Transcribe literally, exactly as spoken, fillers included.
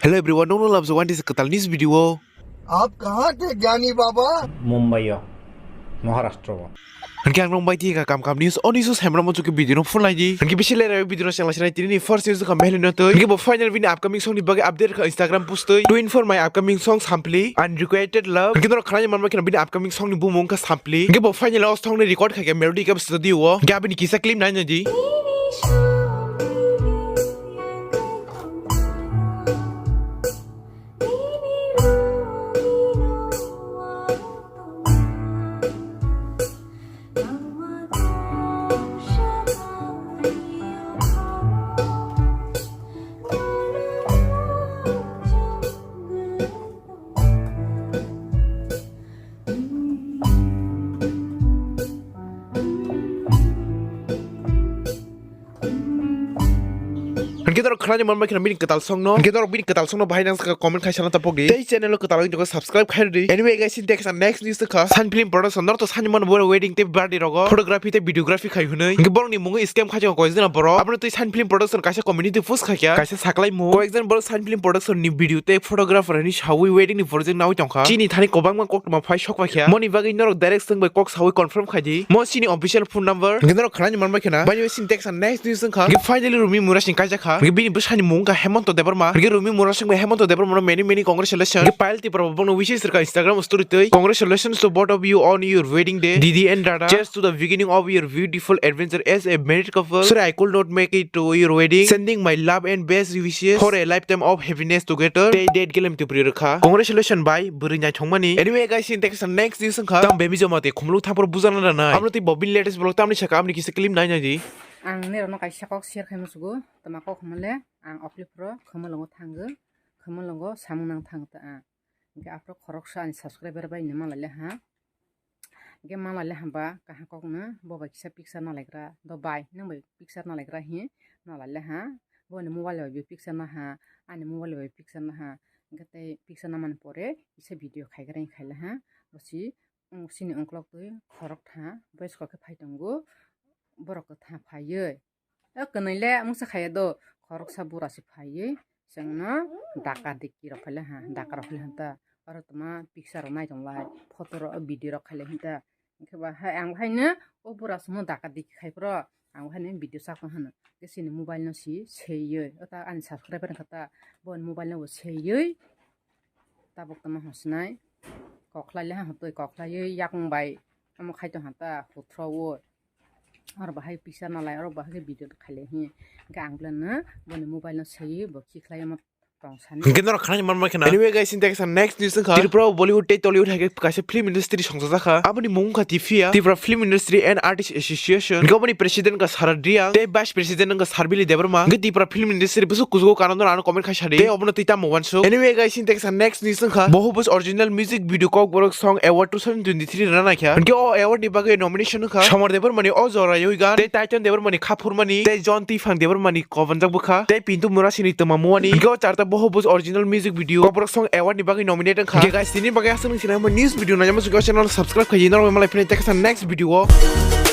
Hello everyone, nokno labjak wani se kwtal news video o. आप कहाँ थे ज्ञानी बाबा? Mumbai o, Maharashtra o. Hwnkhe ang nokbai thika kam kam news, o news o semra mo chukhe video no full naidi. Hwnkhe bisi lera video no chengla sinai tini first news kha mehli no twi. Hwnkhe bo final bini upcoming song ni bagwi update kha Instagram post twi. To inform my upcoming song Sampli Unrequited Love. Hwnkhe norok khana manma kheno bini upcoming song ni bumung kha Sampli. Hwnkhe bo final o song ni record kha khe melody khe studio o. Hwnkhe abini kisa clip nai naidi. Hwnkhe norok khwnani manbai kheno bini kwtal songno. Hwnkhe norok bini kwtal songno bahai nang sakha comment khai sana tapok di. Tei channel o kwtal wngwi tongo subscribe khai rwdi. Anyway guys, in teksa next news wngkha Sun Film Production norok to sani mano boro wedding tei birthday rogo photography tei videography khai hwnwi. Hwnkhe borokni mungwi scam khai tongo koijana borok. Abono tei Sun Film Production kaisa community post khai kha. Kaisa saklai mung. Koyekjon borok Sun Film Production ni video tei photographer ni sawi wedding ni project nawi tongkha. Chini thani kwbangma koktwma phai sok paikha. Moni bagwi norok direct swng bai kok sawi confirm khai di. Mo chini official phone number. Hwnkhe norok khwnani manbai khena. Bani bai chini teksa next news wngkha. Hwnkhe finally Rumi Murasing kaijak kha. Hwnkhe bini bwsani mung wngkha Hemanta Debbarma. Hwnkhe Rumi Murasing bai Hemanta Debbarma no many many congratulations. Hwnkhe Payal Tipra bo bongno wishes rwkha Instagram story twi. Congratulations to both of you on your wedding day. Didi and Dada. Cheers to the beginning of your beautiful adventure as a married couple. Sorry, I could not make it to your wedding. Sending my love and best wishes for a lifetime of happiness together. Tei date gelem twi puri rwkha. Congratulations bai, bwrwi naithokmani. Anyway guys, in teksa next news wngkha. Tam bemi joma tei khumulwng thangphuru bujana ranai. Aboni tei bobini latest vlog tamni saka aboni kisa clip nai naidi. Ang nirokno kaisa kok share khai musugo. Tama kok hwnmale ang okliphro khumulwngo thango. Khumulwngo samung nang thang ta ang. Hwnkhe aphuru khoroksa ani subscriber bai ni malai le ha. Hwnkhe malai le ha ba kaham kok no bo bai kisa picture nalaigra. Do bai nwng bai picture nalaigra hi nalai le ha. Boni mobile bai bo picture naha. Ani mobile bai picture naha. Hwnkhe tei picture namani pore kisa video khaigra khai le ha. Bosi chini ongklok twi khorok tha. Boyes kok khe phai tongo. Borok kwthang phaiwi. O kwnwi le mungsa khaiya do, khoroksa bura se phaiwi chwngno daka diki rok khaile ha, daka rok khaile hwn ta. Oro tongma picture rok nai tong lai, photo rok, video rok khaile hwn ta. Hwnkhe ba hai ang haino o bura chwngno daka diki khai phuru ang haino video chakma hwno. Khe chini mobile no si seiwi, o ta ani subscriber wngkha ta, boni mobile no bo seiwi. Tabuk tongma hwnsinai. Koklai le ha hwtwi koklaiwi yakung bai omo khai tong ha ta huthro o. Oro bahai picture nalai, oro bahai khe video khailai hi. Hwnkhe ang belai no boni mobile no saiwi bo khiklai omo tong sani. Hwnkhe norok khwnani manma kheno. Anyway guys, in teksa next news wngkha. Tripura o Bollywood tei Tollywood hai khe kaisa film industry songchajak kha. Aboni mung wngkha T F I A, Tripura Film Industry and Artist Association. Hwnkhe aboni president wngkha Sara Reang. Tei vice president wngkha Sarbili Debbarma. Hwnkhe Tripura film industry bwswk kuchugo kanano ano comment khai sadi. Tei obono twi tamo uansuk. Anyway guys, in teksa next news wngkha. Bohubus original music video Kokborok Song Award two thousand twenty-three rana kha. Hwnkhe o award ni bagwi nomination wngkha Somar Debbarmani O Jorayoi Gan, tei Titan Debbarmani Khaphurmani, tei John Twiphang Debbarmani Kobanjak Bwkha, tei Pintu Murasini Twma Muani. Hwnkhe o charta Bohubus original music video Kokborok Song Award ni bagwi nominate wngkha. Hwnkhe guys, tini bagwi aswk nung sinai mo news video naijama sugwi o channel subscribe khai di, norok malai phini teksa next video o.